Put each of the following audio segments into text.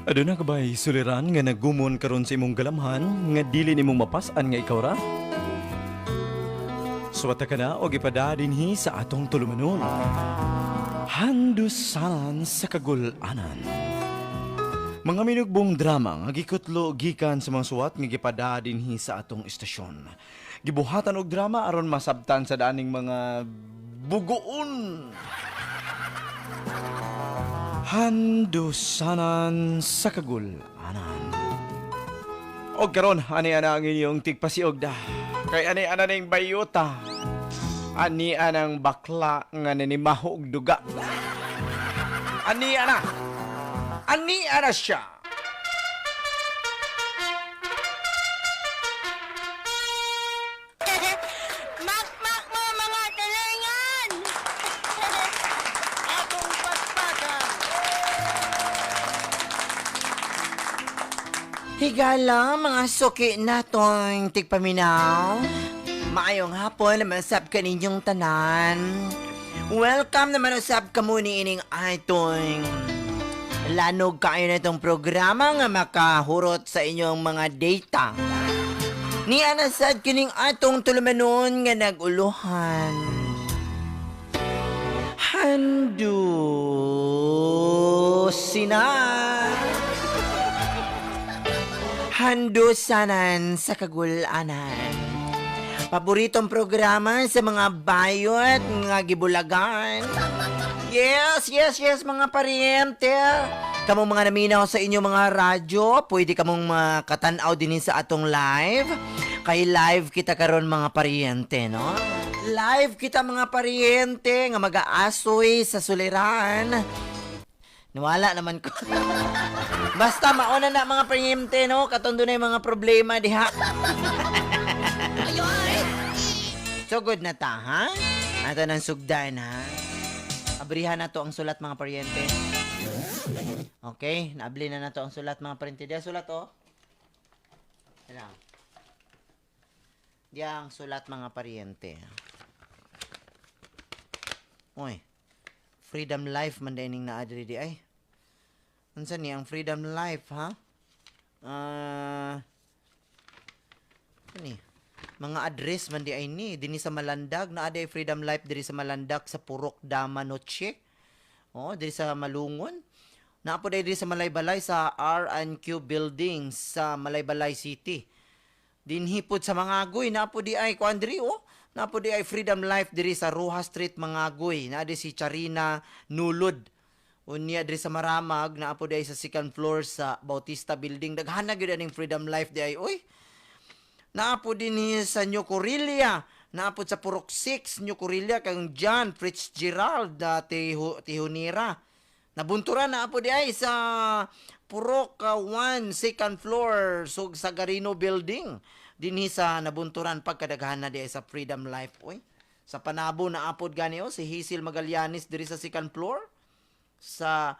Aduna ka ba'y suliran nga nagumon karon sa imong galamhan nga dili nimong mapas-an nga ikaw ra? Suwata ka na og ipada dinhi sa atong tulumanon. Handusanan sa kagul-anan. Mga minugbong drama nga gikutlo gikan sa mga suwat nga gipada dinhi sa atong istasyon. Gibuhatan og drama aron masabtan sa daaning mga bugoon. Handusanan sa kagul-anan. Og karon ani ana ang inyong tigpasiog da. Kay ani ana ning bayuta. Ani anang bakla nga nanimaho og duga. Ani ana. Ani ana siya. Makmak mo mga talingan! Atong patpakan! Higala mga suki natong tigpaminaw. Maayong hapon naman sab kaninyong tanan. Welcome naman usab kamo ni ining atong lanog kaayo na itong programa nga makahurot sa inyong mga data. Ni ana sad kining atong tulumanon nga nag-uluhan. Handu sinan. Handusanan sa kagulanan. Paboritong programa sa mga bayot nga gibulagan. Yes, yes, yes, mga pariente. Kamong mga naminaw sa inyong mga radyo, pwede kamong makatanaw din sa atong live. Kay live kita karon mga pariente, no? Live kita mga pariente nga mag-aasoy sa suliran. Nawala naman ko. Basta mauna na mga pariente, no? Katondo na yung mga problema diha. So good na ta, ha? Ato ng sugdan, ha? Abrihan na to ang sulat mga pariente. Okay, naabli na nato ang sulat mga pariente. Diya sulat, oh. Yan. Diya ang sulat mga pariente. Uy, Freedom Life man dining naa diri di ay. Unsa ni ang Freedom Life, ha? Ah, uh, ni mga address man di ay ni dinhi sa Malandag naa di ay Freedom Life diri sa Malandag sa Purok Dama Noche. Oh, diri sa Malungon. Naa po diri sa Malaybalay sa R&Q Building sa Malaybalay City. Dinhi pod sa Mangagoy naa po di ay kuan diri oh. Naa po di ay Freedom Life diri sa Rojas Street Mangagoy. Naa di si Charina Nulod. Unya diri sa Maramag naa po di ay sa second floor sa Bautista Building. Daghan na gyud aning Freedom Life di ay oy. Naa po din sa New Corilia. Naa po sa Purok 6, New Corilia, kang John Fitzgerald na Tihunira. Nabunturan naa po di ay sa Purok 1, second floor, so, sa Garino Building. Dinhi sa Nabunturan pagkadaghan na di ay sa Freedom Life. Oy. Sa Panabo na apod gani oh, si Hazel Magallanes diri sa second floor. Sa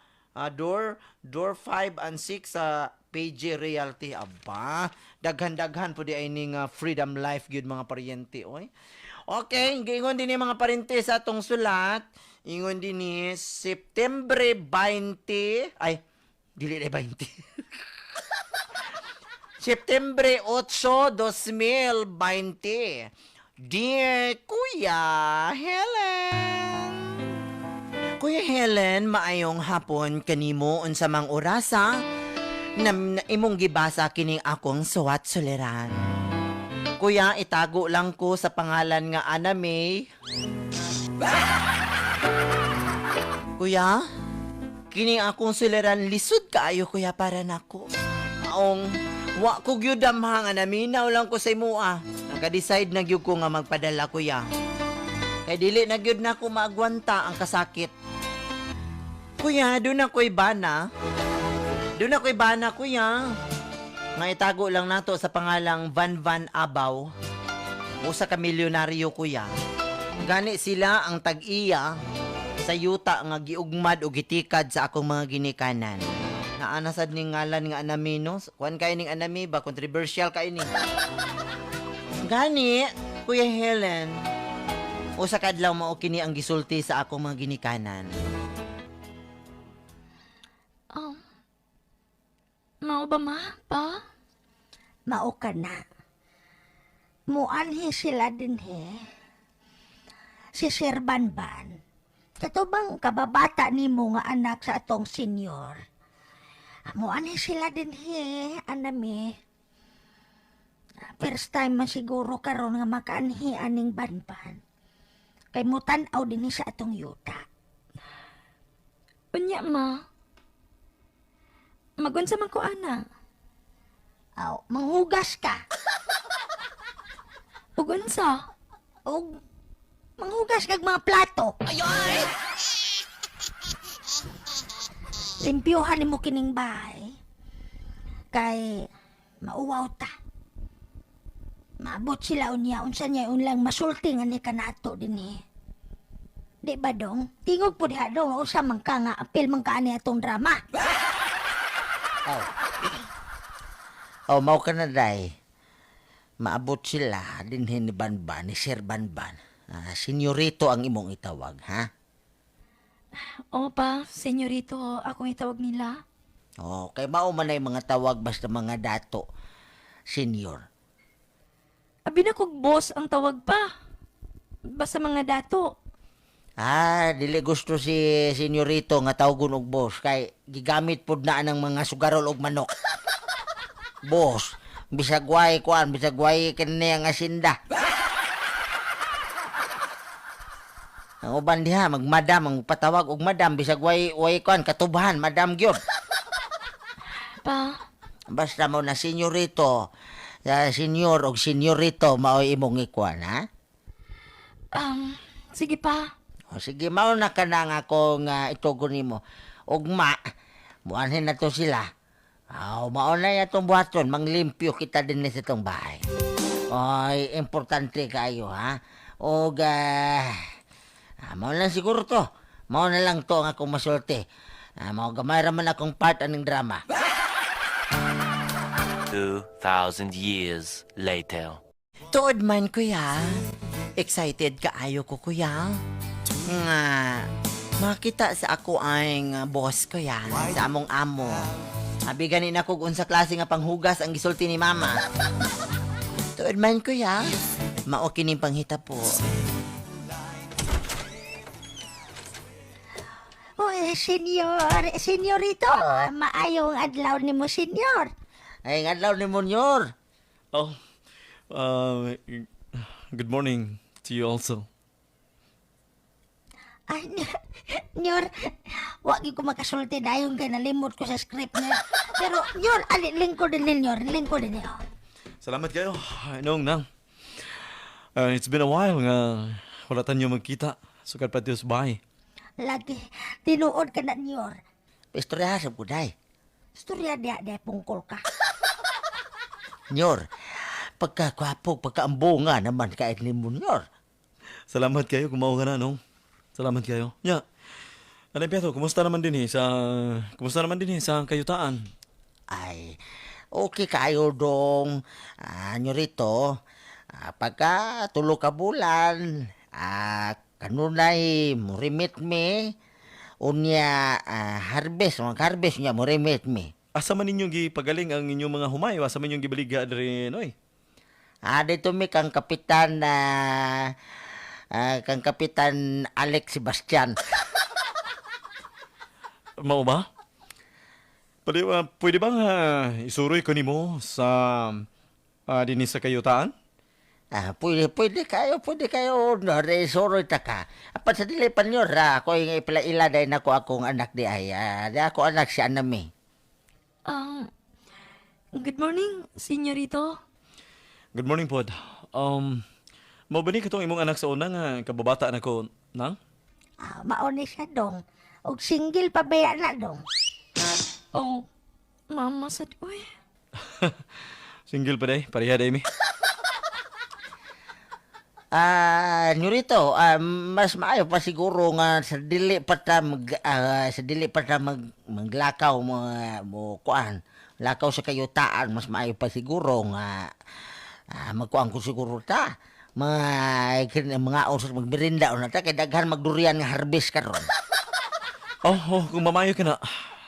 door 5 and 6 sa PJ Realty. Aba, daghan-daghan po di ay ning Freedom Life gyud mga paryente oy. Okay, giingon din ni mga paryente sa atong sulat. Ingon din ni September 20, ay dili na 20. September 8, 2020. Dear Kuya Helen. Kuya Helen, maayong hapon kanimo unsa mang orasa na, na imong gibasa kining akong suwat suliran. Kuya, itago lang ko sa pangalan nga Ana May. Kuya, kining akong suliran lisod kaayo kuya para nako. Maong wa ko gyud damha nga naminaw lang ko sa imuha. Naka-decide na gyud ko nga magpadala kuya. Kay dili na gyud nako maagwanta ang kasakit. Kuya, doon ako'y bana. Doon ako'y bana, kuya. Nga itago lang nato sa pangalang Van Van Abaw. Usa ka milyonaryo, kuya. Gani sila ang tag-iya sa yuta nga giugmad o gitikad sa akong mga ginikanan. Naana sad ning ngalan nga anami, no? Kuan kay ning anami ba? Controversial kay ni. Gani, Kuya Helen, usa ka adlaw mao kini ang gisulti sa akong mga ginikanan. Oh. Mao ba ma? Pa? Mao ka na. Muanhi sila dinhi. Si Sir Banban. Kato bang kababata nimo nga anak sa atong senyor? Muanhi sila dinhi, anami. First time man siguro karon nga makaanhi aning Banban. Kay mutan-aw dinhi sa atong yuta. Unya ma. Magunsa man ko ana. Aw, manghugas ka. Ug unsa? Og manghugas kag mga plato. Limpyuhan nimo kining bahay. Kay mauwaw ta. Maabot sila unya unsa niya unlang masulti nga ni kanato dinhi. Di ba dong? Tingog po diha dong usa man ka nga apil man ka ani atong drama. Oh. Oh, mao ka na day. Maabot sila dinhi ni Banban, ni Sir Banban. Ah, senyorito ang imong itawag, ha? O pa, senyorito, akong itawag nila. Oh, kay mao man ay mga tawag basta mga dato. Senior. Abi na kog boss ang tawag pa. Basta mga dato. Ah, dili gusto si senyorito nga tawgon og boss kay gigamit pud na ang mga sugarol og manok. Boss, bisag way kuan, bisag way kini ang asinda. Ang uban diha magmadam ang patawag og madam bisag way way kuan katubahan madam gyud. Pa, Basta mo na senyorito, senyor og senyorito mao'y imong ikuan ha. sige pa. O sige, mao na ka na nga akong itugon nimo. Ugma, muanhin na to sila. Aw, mao na itong buhaton, manglimpyo kita din sa itong bahay. Oy, importante kayo ha. Og, mao na siguro to. Mao na lang to ang akong masulti. Ah, mao gamay ra man akong part aning drama. 2,000 years later. Tuod man, kuya. Excited kaayo ko, kuya. Nga, makita sa ako ang boss, kuya. Sa among amo. Abi gani na kog unsa klase nga panghugas ang gisulti ni mama. Tuod man, kuya. Mao kining panghita po. Oy, senyor, senyorito, maayong adlaw nimo, senyor. Ay, adlaw ni Monyor. Oh, uh, good morning to you also. Ay, Nyor, wag ko makasulti dayon kay nalimot ko sa script niya. Pero, Nyor, ali, lingkod din ni Nyor, lingkod din niyo. Salamat kayo. Nong nang. It's been a while nga wala tanyo magkita. Sukad pa Dios bye. Lagi, tinuod ka na, Nyor. Istorya sa buday. Istorya diya, diya, pungkol ka. Nyor, pagkakwapo, pagkaambunga naman kahit ni Monyor. Salamat kayo kung mao ka na nong. Salamat kayo. Nya. Ano Pietro, kumusta naman din eh sa kayutaan? Ay, okay kayo dong. Ah, nyo rito, pagka tulo ka bulan, kanunay mo remit me, unya harvest, mga harvest niya mo remit me. Asa man ninyo gipagaling ang inyong mga humay? Asa man inyong gibaligya diri noy? Ah, dito mi kang kapitan na kang Kapitan Alex Sebastian. Mao ba? Pwede, pwede bang isuroy ko nimo sa dinhi sa kayutaan? Ah, pwede, pwede kayo, no, resoroy ta ka. Apan sa dili pa niyo, ra, ako yung ipila-ila dahil nako akong anak di ay. Ah, di ako anak si Anami. Um, good morning, senyorito. Good morning pod. Mao ba ni katong imong anak sa una nga kababata nako nang? Ah, mao ni siya dong. Og single pa baya na dong. Oh, mama sad, uy. Single pa day, pareha day mi. Ah, nyorito, mas maayo pa siguro nga sa dili pa ta mag maglakaw mo mo kuan. Lakaw sa kayutaan, mas maayo pa siguro nga magkuan ko siguro ta. Mga mga oras magmerinda na ta kay daghan magdurian nga harvest karon. Oh, kung mamayo ka na.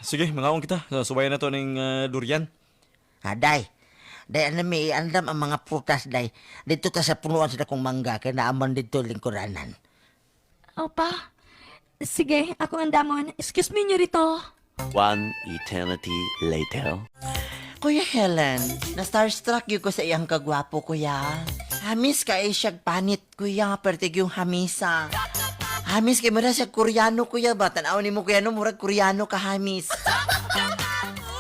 Sige, mangaon kita. Subayan na to ning durian. Ha, day. Day, ano may iandam ang mga prutas, day. Dito ta sa punuan sa dakong mangga, kay naaman dito lingkuranan. Opa. Sige, ako ang damon. Excuse me, nyorito. One eternity later. Kuya Helen, na-starstruck yun ko sa iyang kagwapo, kuya. Hamis ka eh siyag panit, kuya. Pertig yung hamisa. Hamis kay mura siya Koreano, kuya ba? Tanaw ni mo, kuya, no? Murag Koreano ka, hamis.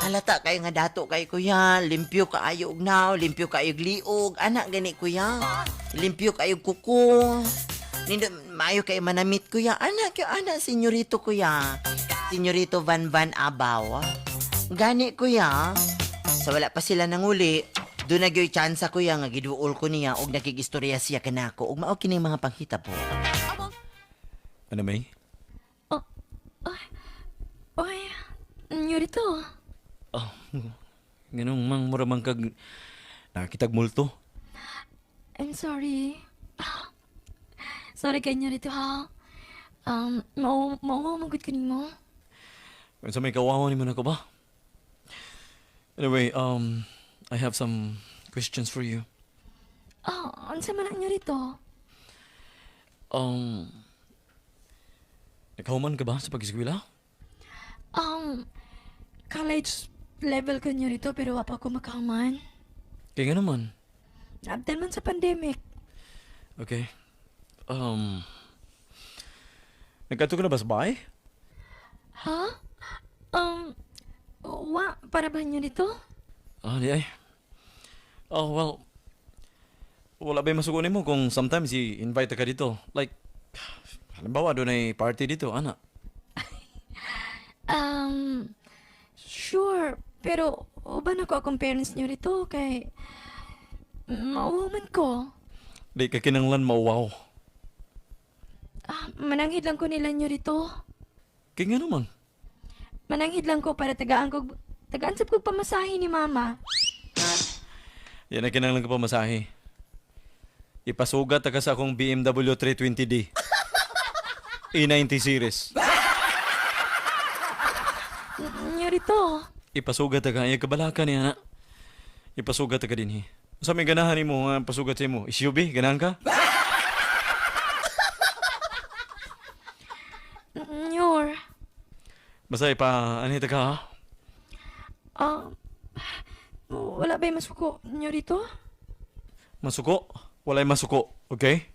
Halata kay nga dato kay kuya, limpyo kaayo og naw, limpyo kaayo og liog, ana gani kuya. Limpyo kaayo og kuko. Nindo maayo kay manamit kuya. Ana kay ana senyorito kuya. Senyorito Van Van Abaw. Gani kuya. Sa wala pa sila nanguli, doon na gyoy tsansa kuya nga giduol ko niya og nakigistorya siya kanako ug mao kini mga panghitabo. Ano may? Oh, ay, oy, nyorito. Oh, ganun mang mura man kag nakitag multo. I'm sorry. Ah, sorry kay nyorito, ha? Mao, magod ka nimo. Unsa may kawawa nimo nako ba? Anyway, I have some questions for you. Ah, unsa man ang nyorito? Um, nakahuman ka ba sa pag-eskwela? College level ko nyorito pero wa pa ko makahuman. Kaya nga naman. Abdan man sa pandemic. Okay. Nagkadto ka na ba sa bahay? Ha? Wa, para ba nyorito? Ah, di ay. Oh, well, wala ba'y masuko nimo kung sometimes i-invite ka dito? Like, halimbawa, doon ay party dito, ana. Sure, pero uban ako akong parents nyorito kay mauwaw man ko. Di ka kinanglan mauwaw. Ah, mananghid lang ko nila nyorito. Kaya nga naman. Mananghid lang ko para tagaan sab kog pamasahe ni mama. Yan ang kinanglan ka pa masahe. Ipasugat ka sa akong BMW 320d. E90 series. Nyorito. Ipasugat ka. Ay, kabalaka niya na. Ipasugat ka din, he. Sa may ganahan nimo nga pasugat sa imo? SUV? Ganahan ka? Nyor. Basta ipa, ano ka, ha? Ah, wala ba'y masuko nyorito? Masuko? Walay masuko, okay?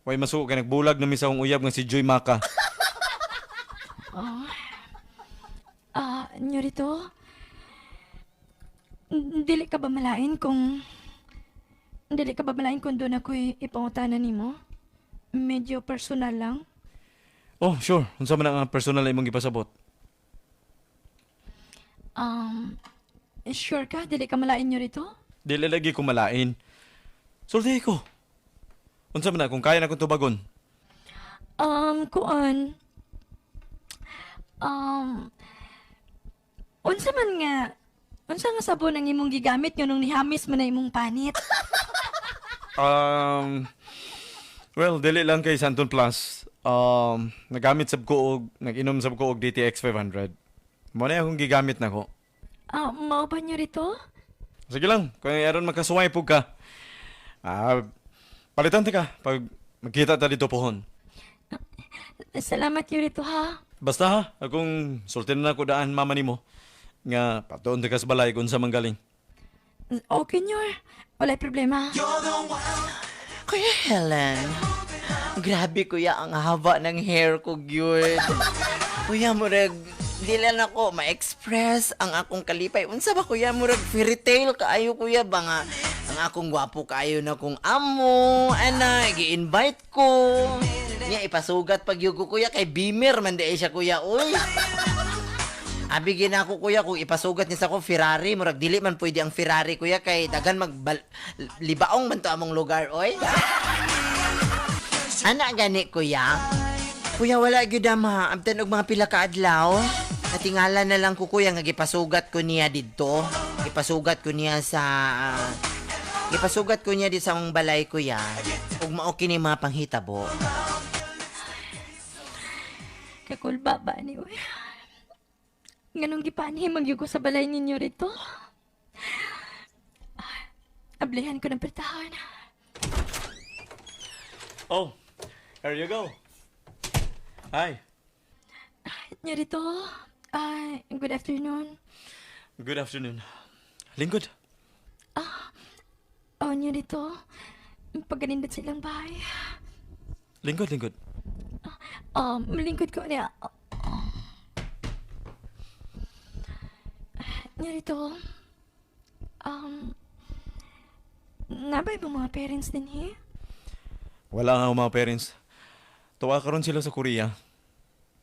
Walay masuko kay nagbulag na mi sa akong uyab nga si Joy Maka. Ah, nyorito? Dili ka ba malain kung... Dili ka ba malain kung doon ako'y ipangutana nimo? Medyo personal lang. Oh, sure. Unsa man ang personal na imong gipasabot? Sure ka? Dili ka malain nyorito? Dili lagi ko malain. Sulti ko. Unsa man na kung kaya na kong tubagon? Kuan. Um, unsa man nga, unsa nga sabon ang imong gigamit nganong nihamis man na imong panit? Um, well, dili lang kay Santon Plus. Nagamit sab ko og nag-inom sab ko og DTX 500. Mo na akong gigamit nako. Ah, mao ba nyorito? Sige lang, kung aron makasuway pug ka. Ah, palitan ta ka pag magkita ta dito pohon. Salamat nyorito ha. Basta ha, akong sultin na ko daan mama nimo nga patuon ta ka sa balay kung sa manggaling. Okay, nyor. Walay problema. Kuya Helen, grabe kuya ang haba ng hair ko gyud. Kuya murag di lang ako ma-express ang akong kalipay. Unsa ba kuya murag fairy tale kaayo kuya ba nga ang akong gwapo kaayo na kong amo, ana gi-invite ko. Niya ipasugat pag ko kuya kay Beamer man di ay siya kuya oy. Abi gina ako kuya kung ipasugat niya sa ko Ferrari, murag dili man pwede ang Ferrari kuya kay daghan mag libaong man to among lugar oy. Ana gani kuya. Kuya wala gyud ama, abtan og mga pila ka adlaw. Natingala na lang ko kuya nga gipasugat ko niya didto. Gipasugat ko niya sa gipasugat ko niya di sa akong balay kuya. Ug mao kini mga panghitabo. Kakulba ba ni uy? Nganong gipanhi magyugo sa balay ninyo rito? Ablihan ko ng pertahan. Oh, here you go. Hi. Nyorito, good afternoon. Good afternoon. Lingkod. Oh, nyorito, pagganindot sa ilang bahay. Lingkod, lingkod. Lingkod ko niya. Nyorito, um, nabay ba mga parents din eh? Wala nga akong mga parents. Tuwa karon sila sa Korea.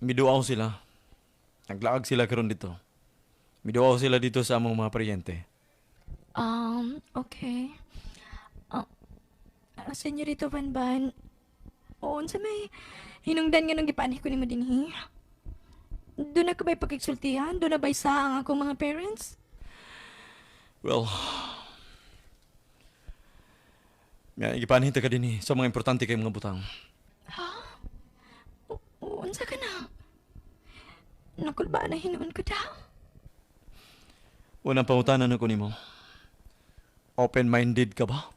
Miduaw sila. Naglaag sila karon dito. Miduaw sila dito sa among mga paryente. Okay. Uh, Senyorito Van Van, oo, unsa may hinungdan nga nung gipaanhi ko nimo dinhi? Doon na ka ba'y pagkiksultihan? Doon na ba'y sa ang akong mga parents? Well, nga igipanhin ta ka dinhi sa mga importante kay mga butang. Oo, unsa ka na? Nakulbaan na hinuon ko daw. Unang pangutana na ko nimo. Open-minded ka ba?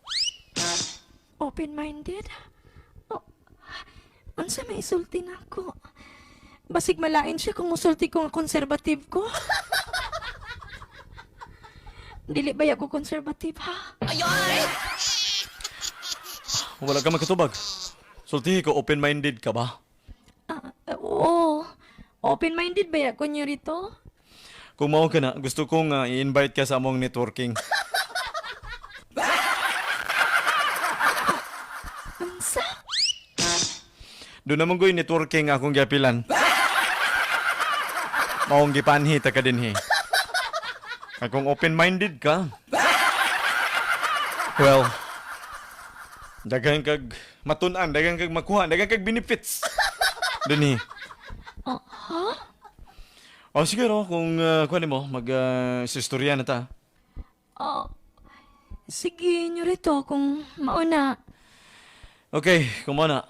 Open-minded? Oh, unsa may isulti na ako? Basig malain siya kung musulti ko nga conservative ko. Dili ba ako conservative, ha? Wala ka makatubag. Sultihi ko, open-minded ka ba? Ah, oo. Open-minded ba ako niyo rito? Kung mao ka na, gusto kong i-invite ka sa among networking. Unsa? Doon naman ko'y networking akong giapilan. Maong gipanhi ta ka dinhi. Ay, kung open-minded ka, well, daghan kag matun-an, daghan kag makuha, daghan kag benefits. Dinhi. Oh, ha? O siguro, kung kuha nimo, mag istorya na ta. Oh, sige, nyo rito kung mauna. Okay, kumana.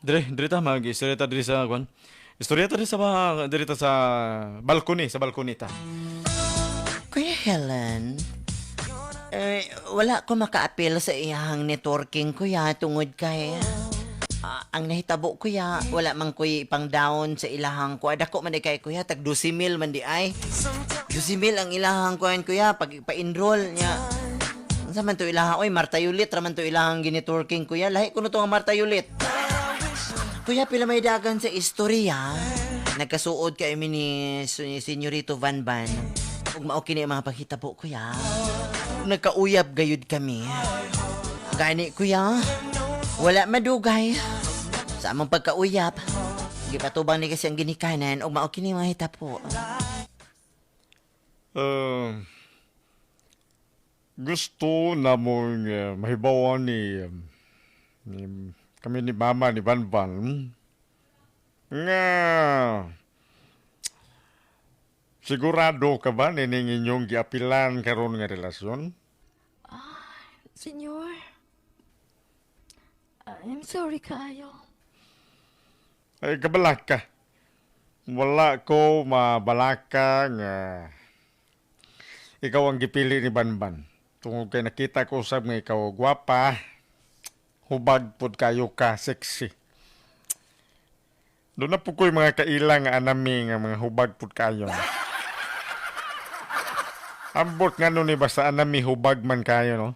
Dire, dire ta mag istorya ta dire sa kuan. Istorya ta dire sa ba, dire ta sa balcony ta. Kuya Helen, eh, wala ko makaapil sa iyang networking, kuya, tungod kay ang nahitabo, kuya, wala man kuy pang down sa ilahang kuya. Dako man di kay kuya, tag 12 mil man di ay. 12 mil ang ilahang kuya, kuya, pag pa-enroll niya. Unsa man to ilahang, oy, Marta Yulit, ra man to ilahang ginetworking, kuya. Lahi kuno to nga Marta Yulit. Kuya, pila may dagan sa istorya. Nagkasuod kay mi ni Senyorito Van Van. Ug mao kini ang mga paghitabo, kuya. Nagkauyab gayud kami. Gani, kuya. Wala madugay. Sa among pagkauyab, gipatubang ni kasi ang ginikanan ug mao kini ang mga hitabo. Um, gusto na mong mahibawan ni, ni kami ni Mama ni Van Van nga sigurado ka ba nining inyong giapilan karon nga relasyon? Senyor, I'm sorry kaayo. Ay, kabalaka. Wala ko mabalaka nga ikaw ang gipili ni Banban. Tungod kay nakita ko usab nga ikaw gwapa, hubag pud kayo ka, sexy. Doon na po ko'y mga kaila nga anami nga mga hubag pud kayo. Ambot nga nun eh, basta anami hubag man kayo, no?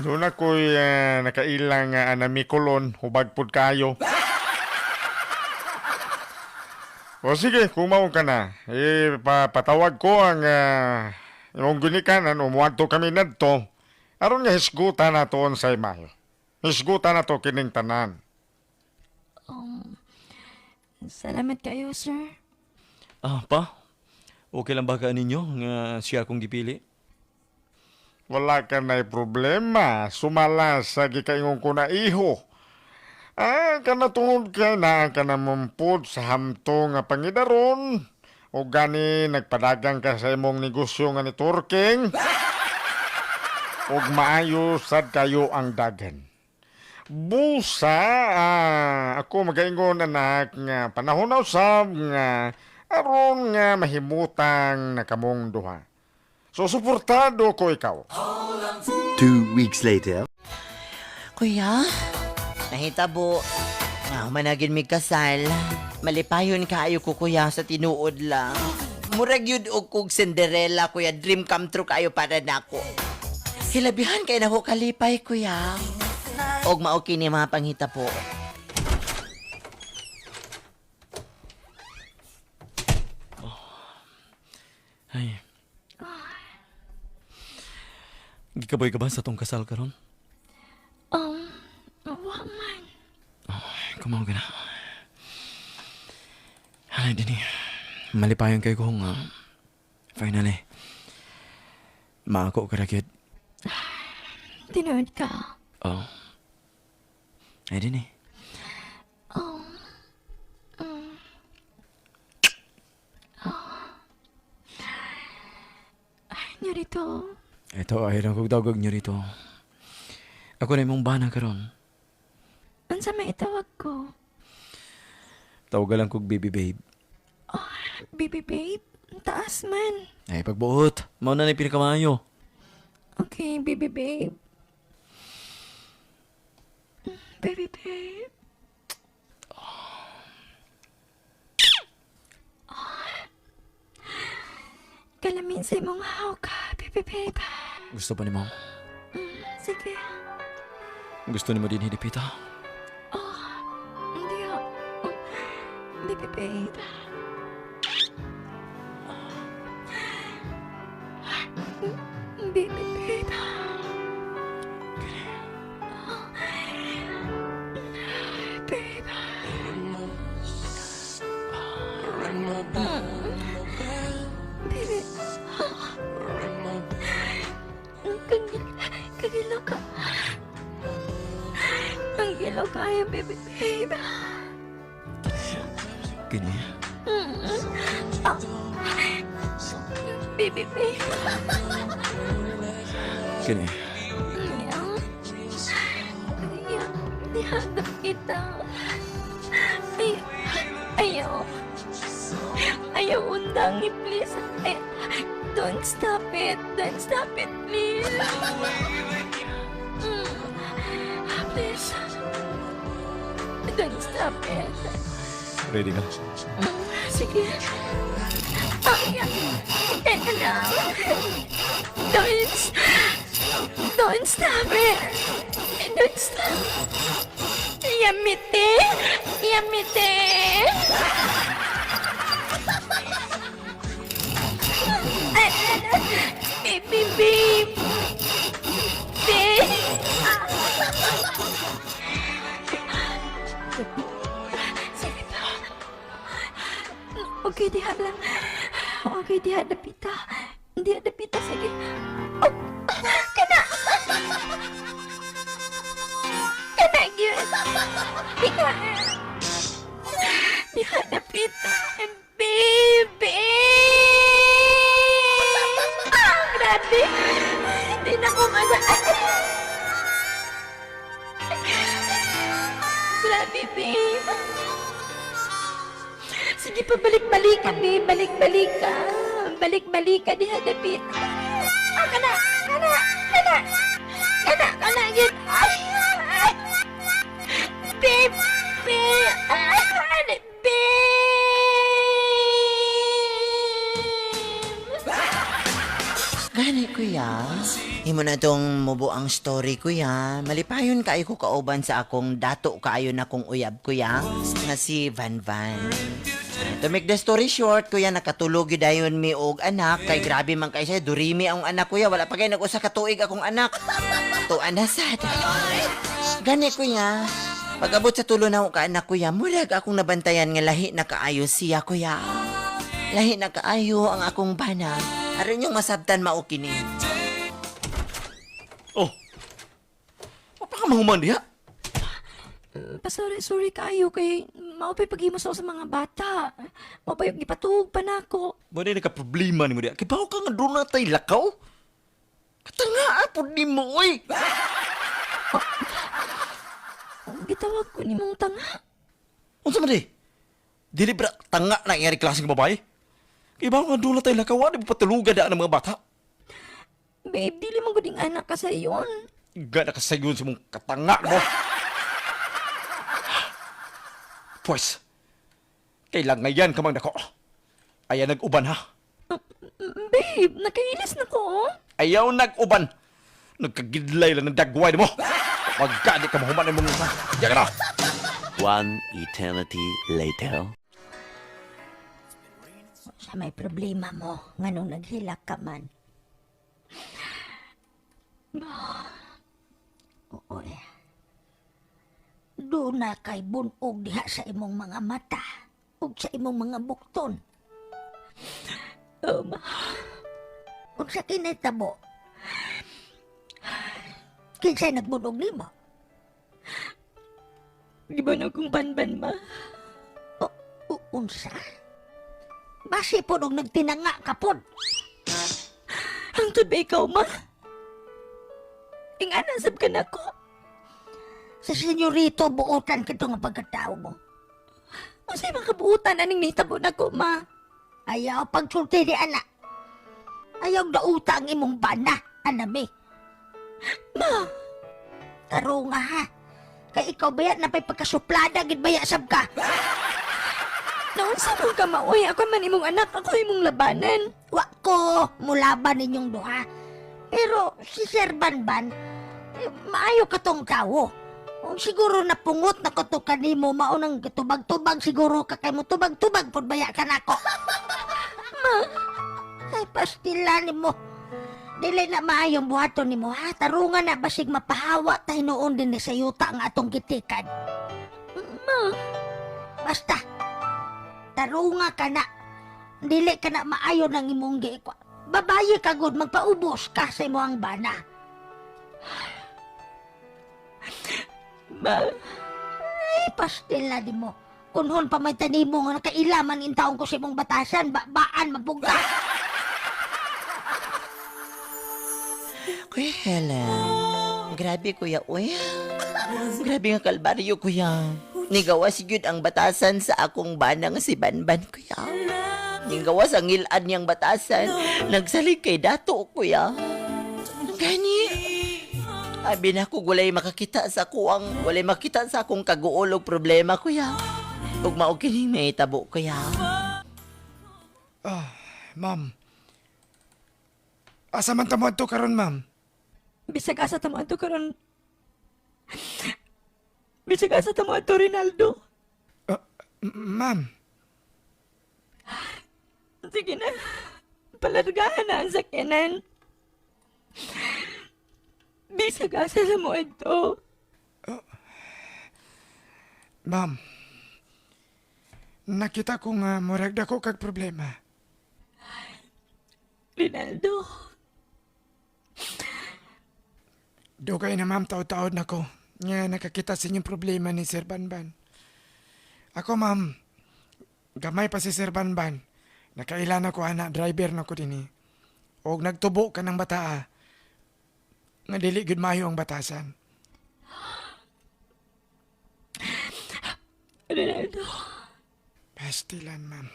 Doon na ko'y nakailang nga anami kolon, hubag pud kayo. O sige, kumaw ka na. Eh, patawag ko ang imong ginikanan, umuadto kami nadto. Aron nga hisgutan na to unsay mayo. Hisgutan na to kining tanan. Salamat kayo, sir. Ah, pa? Okay lang ba ka ninyo nga siya akong gipili? Wala ka na'y problema. Sumala sa gikaingon ko na iho. Ah, kana tungod kay na ka na mumpod sa hamto nga pangidaron. O gani nagpadagang ka sa imong negosyo nga ni Turking. Og maayo sad kayo ang dagan. Busa, ako magaingon anak nga panahon na usab nga aron nga mahimutang na kamong duha. So suportado ko ikaw. 2 weeks later. Kuya, nahitabo. Nga, managin mi kasal. Malipayon kaayo ko, kuya, sa tinuod lang. Murag yun og kog Cinderella, kuya. Dream come true kaayo para nako. Hilabihan kay nako kalipay, kuya. Og mao kini mga panghitabo. Ay. Gikaboy ka ba sa tong kasal karon? Wa man. Kumaw ka na. Ay, dini. Malipayon kay ko nga. Finally. Maako ka ra gyud. Tinuod ka. Oh. Ay, dini. Oh. Ay, nyorito. Ito ay lang kog dawgag niyo rito. Ako na imong bana karon. Unsa may itawag ko? Tawagan lang kog baby babe. Baby babe, ang taas man. Ay, pagbuot. Mao na ni pinakamayo. Okay, baby babe. Baby babe. Kalamin sa imong hawk, baby babe. Gusto pa nimo? Sige. Gusto nimo din hidipita? Hindi ah. Oh, baby babe. Baby babe. Babe. Baby. Kagil, kagilo ka. Ang gilo kayo, baby babe. Kini. Baby babe. Kini. Ayaw. Ayaw. Nihanap kita. Ay, ayaw. Ayaw, undangi, please. Ay, don't stop it. Don't stop it, please. Please. Don't stop it. Ready na? Sige. Ay, teka lang. Don't stop it. Don't stop. Yamite. Yamite. Ay, baby, babe. Babe. Sige pa. Okay, diha lang. Okay, diha dapita. Diha dapita, sige. Oh, kana! Kana, gyud. Diha. Diha dapita. Baby! Ah, grabe! Hindi na ko mag... Grabe, babe. Sige pa, balik-balik ka, babe. Balik-balik ka. Balik-balik ka, diha dapit. Ah, kana, kana, kana. Kana, kana, gid. Ay, ay. Babe, babe. Ah, babe. Gani, kuya. Himo na tong mubo ang story, kuya. Malipayon kaayo ko kauban sa akong dato kaayo na kong uyab, kuya, nga si Van Van. To make the story short, kuya, nakatulog gyud dayon mi og anak kay grabe man kay siya, durimi ang anak, kuya. Wala pa kay nag-usa ka tuig akong anak. Tuan na sad. Gani, kuya. Pag-abot sa tulo na ako ka anak, kuya, murag akong nabantayan nga lahi na kaayo siya, kuya. Lahi na kaayo ang akong bana. Aron yung masabtan mao kini. Oh. Wa pa ka mahuman diha. Pasori, sorry kaayo kay mao pa'y paghimos ako sa mga bata. Mao pa yung gipatuog pa nako. Mo na ka problema nimo diha. Kay bawo ka nga doon na tay lakaw. Katanga pud nimo oy. Gitawag ko ni mong tanga. Unsa man di? Dili bra tanga na ingani klaseng babae. Kay ba nga dula tayo lakawan, di ba patulugan daan ang mga bata? Babe, dili man guding anak ka sa iyon. Gana ka sayon sa mong katanga mo. Pwes, kailang ngayon ka mang nako. Ayaw nag-uban ha. Babe, nakailis na ko. Oh. Ayaw nag-uban. Nagkagidlay lang ng dagway mo. Wag ka, di ka mahuman ng mong... Diyan ka na! One eternity later. Sa may problema mo, nganong naghilak ka man. Oo eh. Doon na kay bunog diha sa imong mga mata ug sa imong mga bukton. Oh, ma. Unsa kinahitabo? Kinsay nagbunog nimo? Di ba na akong banban, ma? O, unsa? Basi po og nagtinanga ka pod. Hangtod ba ikaw, ma? Ingana sab ka na ko. Sa senyorito buotan kito nga pagkatao mo. Unsay mga kabuutan aning nahitabo nako, ma? Ayaw pagsulti ni anak. Ayaw dauta ang imong bana, anami. Ma, Taro nga ha. Kay ikaw baya na pa'y pagkasuplada, gid baya sab ka. naunsa man ka maoy? Ako man imong anak, ako imong labanan. Wa ko mulaban ninyong duha. Pero si Sir Banban, eh, maayo ka tong tawo. O, siguro napungot na ko to kanimo maunang tubag-tubag siguro ka kay mo tubag-tubag pud baya ka nako. Ma, ay pastila nimo. Dili na maayong buhaton nimo ha. Tarungan na basig mapahawa ta hinuon din ni sa yuta nga atong gitikan. Ma, Basta, tarunga ka na. Dili ka na maayo ng imong giikwa. Babaye ka gud, magpaubos ka sa imong bana. ma, Ay, pastil na di mo. Kunhon pa may tanimo nga nakailaman in taong ko sa imong batasan, baan mabuga. Kuya Helen, grabe kuya, uy. Grabe nga kalbaryo kuya. Nigawas gyud ang batasan sa akong banang si Banban kuya. Nigawas ang ngilad niyang batasan. Nagsalig kay dato kuya. Gani. Abi na ko walay makakita sa kuang, walay makita sa akong kaguol og problema kuya. Ug mao kini may tabo kuya. Ma'am. Asa man ta mo adto karon, ma'am? Bisag asa ta mo adto karon. Bisag asa ta mo adto, Rinaldo. Ma'am, Sige na. Palargahan na ang sakyanan. Bisag asa sa mo adto. ma'am. Nakita ko nga murag dako kag problema. Rinaldo. Dugay na ma'am, taod-taod na ko. Nga nakakita sa inyong problema ni Sir Banban. Ako ma'am, gamay pa si Sir Banban. Nakailan ako ana, driver na ko dinhi. Og nagtubo ka ng bataa. Nga dili gud maayo ang batasan. Rinaldo. Pastilan, ma'am.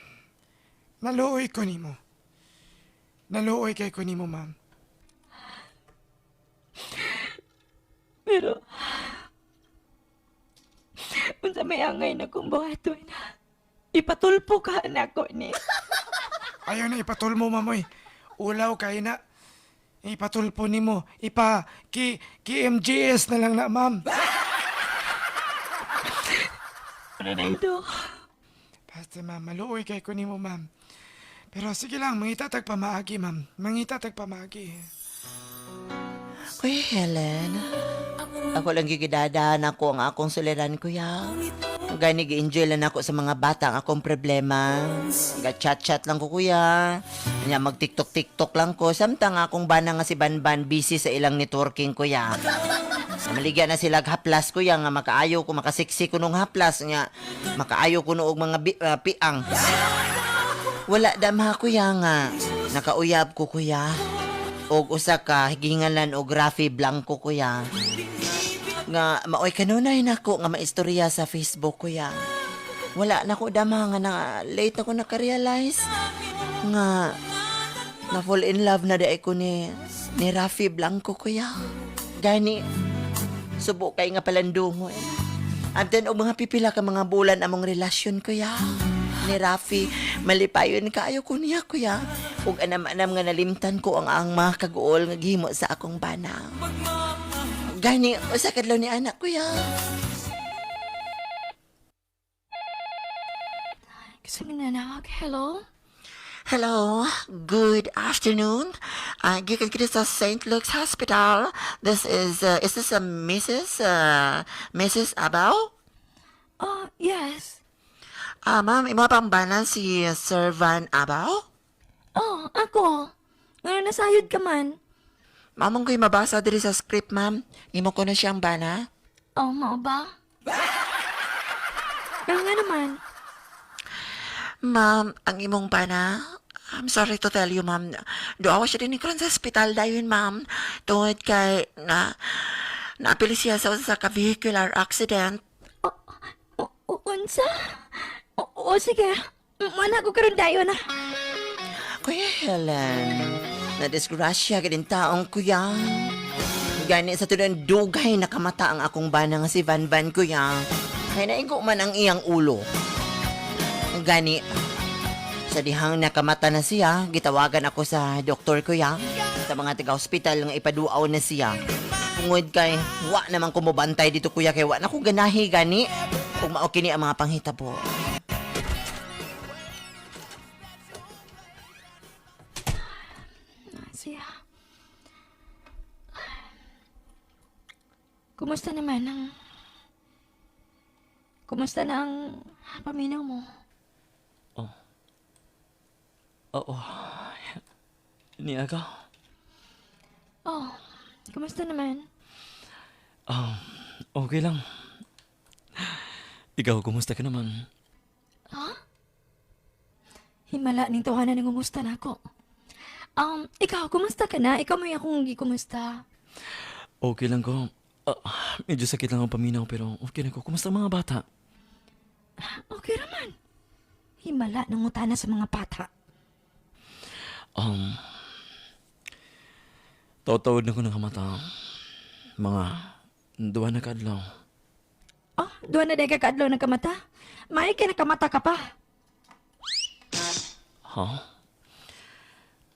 Naluoy ko nimo. Naluoy kay ko nimo, ma'am. Pero, unsa may angay na kong buhaton, ipatulpo ka na ko ni. Ayaw na ipatulmo, mamoy. Ulaw kay na. Ipatulpo nimo. Ipa ki KMGS na lang na, ma'am. Rinaldo. Basta, ma'am, maluoy kay ko nimo, ma'am. Pero sige lang, mangitatag pamaagi, ma'am. Mangitatag pamaagi. Kuya Helen, ako lang gigidadahan ako ang akong suliran, kuya. Gani gi-enjoy lang ako sa mga bata ang akong problema. Ga-chat-chat lang ko, kuya. Nya mag-TikTok-TikTok lang ko. Samtang akong bana nga si Banban busy sa ilang networking, kuya. Maligya na sila haplas, kuya, nga makaayo ko, makasiksi ko nung haplas, nga makaayo ko noog mga piang. Wala dama, kuya, nga. Nakauyab ko, kuya. Og usa ka higingalan og Rafi Blanco, kuya. Nga maoy kanunay nako nga maistorya sa Facebook, kuya. Wala na ko dama nga na late ako naka-realize nga na fall in love na di ko ni Rafi Blanco, kuya. Gani subo kay nga palandungon. Anten og mga pipila ka mga bulan among relasyon, kuya. Ni Rafi, malipayon kaayo ko niya, kuya. Ug anam-anam nga nalimtan ko ang mga kaguol nga gihimo sa akong bana. Gani, usa kadlaw ni anak, kuya. Kasi nanawag, hello? Hello, good afternoon. Gikan kita sa St. Luke's Hospital. This is this a Mrs. Mrs. Abao? Oh, yes. Ah, ma'am, imo pang bana si Sir Van Abao? Oh, ako. Ngayon nasayod ka man. Mamong ko'y mabasa diri sa script, ma'am. Imo ko na siyang bana. Oh, mao ba? Pero nga naman, Ma'am, ang imong bana, I'm sorry to tell you, ma'am. Duawa siya din karon sa ospital dayon, ma'am. Tungod kay na naapil siya sa usa ka vehicular accident. o, unsa? O, o, sige. Mana ko karon dayon na. Kuya Helen, na-disgrasya ka din taong kuya. Gani sa tudan dugay nakamata ang akong bana nga si Van Van, kuya. Kaya naigo man ang iyang ulo. Gani, sa dihang nakamata na siya, gitawagan ako sa doktor, kuya. Sa mga taga-hospital nga ipaduaw na siya. Tungod kay, wa naman ko mobantay dito, kuya, kay wa na ko ganahi gani. Kung mao kini ang mga panghitabo. Siya. Kumusta naman ang... Kumusta na ang paminaw mo? Oo. Niya ka? Oh, kumusta naman? Ah, okay lang. Ikaw, kumusta ka naman? Himala ning tawanan ng kumusta na ako. Ikaw, kumusta ka na? Ikaw may akong gikumusta. Okay lang ko. Ah, medyo sakit lang ang paminaw pero okay na ko. Kumusta ang mga bata? Okay raman. Himala nang utana sa mga bata. Um, Taw-tawad na ko ng kamata. Mga duwa na kaadlaw. Oh, duwa na dahil ka kaadlaw ng kamata. May kinakamata ka pa. Ha?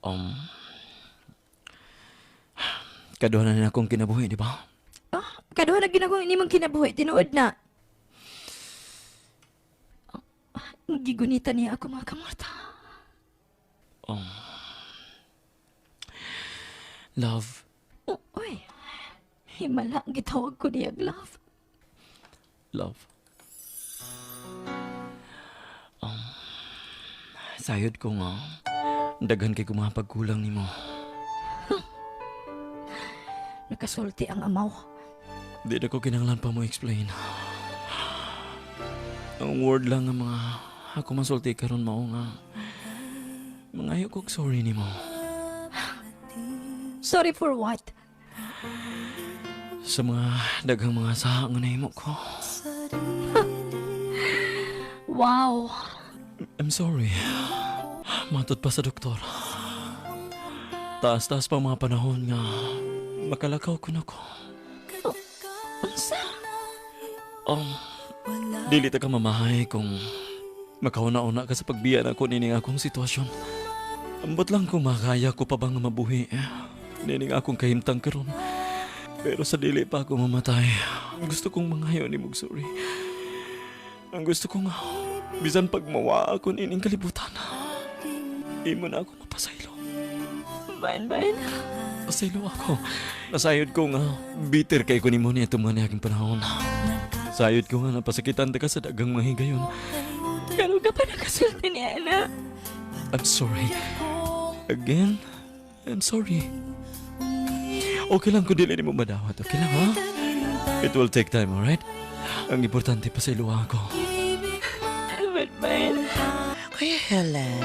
Um, kaduha na akong kinabuhi, di ba? Oh, kaduha na ginagawang inimong kinabuhi, tinuod na. Oh, gigunita niya ako mga kamorta. Love, Oh, uy, himala ang gitawag ko niya, love. love. Um, sayod ko nga, daghan kay ko mga pagkulang nimo. Nakasulti ang amaw. Di na ko kinahanglan pa mo explain. Ang word lang nga mga ako masulti karon mao nga mga kog sorry nimo. Sorry for what? Sa mga daghang mga saha nga nahimo ko. Wow. I'm sorry. Matod pa sa doktor. Taas-taas pa mga panahon nga makalakaw ko na ko. Unsa? Um, dili ta ka mamahay kung makauna-una ka sa pagbiya na ko nining akong sitwasyon. Ambot lang kung makaya ko pa bang mabuhi. Nining akong kahimtang karon. Pero sa dili pa ako mamatay. Gusto kong mangayo ni mong sorry. Ang gusto ko nga, bisan pag mawa ako nining kalibutan. Imo na ako mapasaylo. Ban, ban. Pasaylo ako. Nasayod ko nga, bitter kay ko nimo ni itong mga niaging panahon. Sayod ko nga, napasakitan ta ka sa dagang mga higayon. Karon ka pa nakasulti ni Ana. I'm sorry. Again, I'm sorry. Okay lang kung dili nimo madawat. Okay lang, ha? It will take time, alright? Ang importante pa sa ako. Ban, ban. Kuya Helen,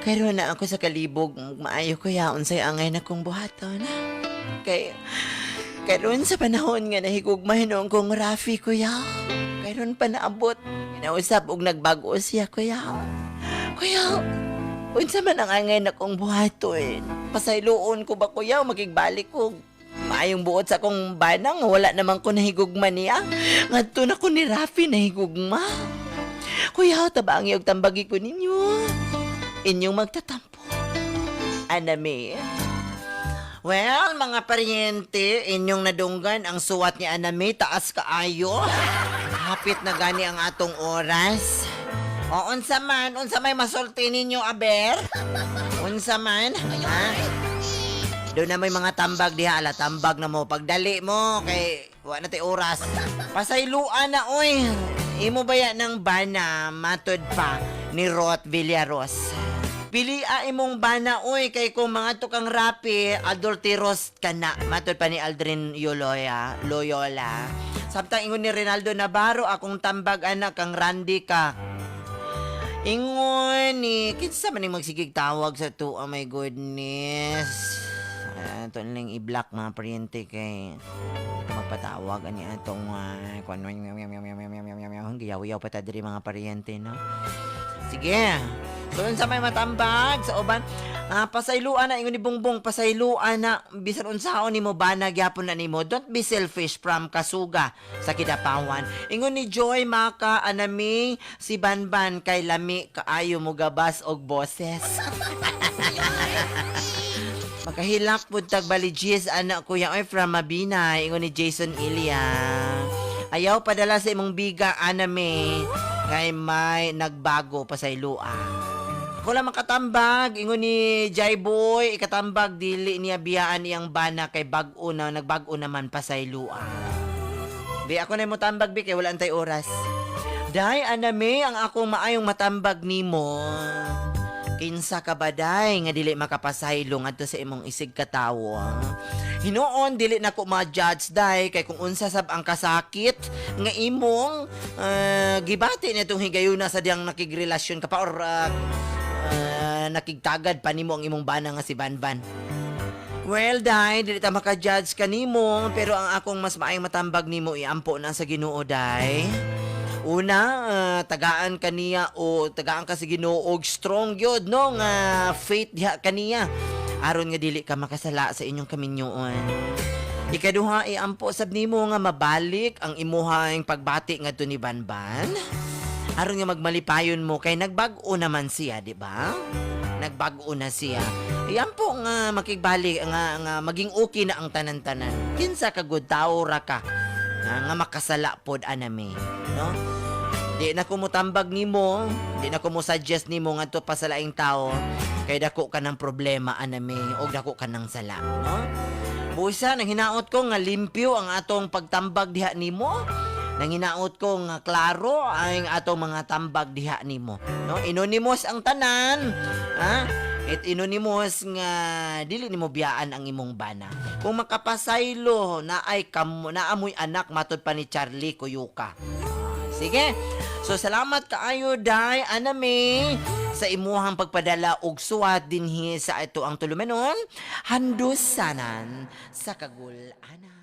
karon na ako sa kalibog, maayo kuya, unsay angay na kong buhaton. Kay, Karon sa panahon nga nahigugma hinuon kong Rafi, kuya. Karon pa naabot. Ginausab og nagbag-o siya, kuya. Kuya, unsa man ang angay na kong buhaton? Pasayloon ko ba, kuya, o makigbalik ko? Maayong buot sa akong banang, wala naman ko nahigugma niya. Ngadto na ko ni Rafi nahigugma. Kuya, tabangi og tambagi ko ninyo. Inyong magtatampo. Anami. Well, mga paryente, inyong nadunggan ang suwat ni Anami, taas kaayo. Hapit na gani ang atong oras. O, unsa man, unsa may masulti ninyo, Aber? Unsa man, ha? Doon na may mga tambag diha, ala, tambag na mo. Pagdali mo, kay wa na tay oras. Pasayloan na, oy. Imo ba yan ng bana, matod pa, ni Rot Villaros. Pili a imong bana, oy, kay kung mga tukang rapi, adulteros ka na. Matod pa ni Aldrin Yoloya, Loyola. Samtang ingon ni Rinaldo Navarro, akong tambag anak, kang Randy ka. Ingon ni, kinsa man ning magsigig tawag sa to, oh my goodness. Ah, ito na lang i-block mga paryente kay hindi ka magpatawag ani atong kuan giyaw-yaw pa ta diri mga paryente, no. Sige. So unsa may matambag sa uban, pasayloan na ingon ni Bongbong, pasayloan na bisan unsaon nimo bana gyapon na nimo. Don't be selfish from Kasuga sa Kidapawan. Ingon ni Joy Maka anami si Banban kay lami kaayo mo gabas og boses. Makahilak pud tag balijis anak kuya oy from Mabina ingon ni Jason Ilya. Ayaw padala sa imong biga aname kay may nagbago pasayloa. Ako lang makatambag, ingon ni Jai Boy, ikatambag dili niya biyaan iyang bana kay bag-o na nagbag-o naman pasayloa. Di ako na mo tambag bi kay wala antay oras. Day aname ang akong maayong matambag nimo. Kinsa ka ba day nga dili makapasaylo ngadto sa imong isig katawo? Hinuon dili na ko ma-judge day kay kung unsa sab ang kasakit nga imong gibati nitong higayuna sa diyang nakigrelasyon ka pa or nakigtagad pa nimo ang imong bana nga si Banban. Well, day, dili ta maka-judge kanimo, pero ang akong mas maayong matambag nimo iampo na sa Ginoo, day. Una, tagaan kaniya o tagaan ka sa Ginoo og strong gyud no nga faith diha kaniya aron nga dili ka makasala sa inyong kaminyoon. Ikaduha, iampo sab nimo nga mabalik ang imuhang pagbati ngadto ni Banban. Aron nga magmalipayon mo kay nagbag-o naman siya, di ba? Nagbag-o na siya. Iampo nga makigbalik nga, nga maging okay na ang tanan-tanan. Kinsa ka good tao ra ka nga, nga makasala pod anami, no? Di na ko motambag nimo, di na ko mo suggest nimo ngadto pa sa laing tao kay dako ka ng problema anami og dako ka ng sala, no? Busa nang hinaot ko nga limpyo ang atong pagtambag diha nimo. Nang hinaot ko nga klaro ang atong mga tambag diha nimo, no? Anonymous ang tanan, ha? It anonymous nga dili nimo biyaan ang imong bana. Kung makapasaylo na ay kamo naamoy anak matod pa ni Charlie Kuyuka. Sige. So salamat kaayo day anami sa imuhang pagpadala og suwat dinhi sa ito ang tulumanon handusanan sa kagul-anan.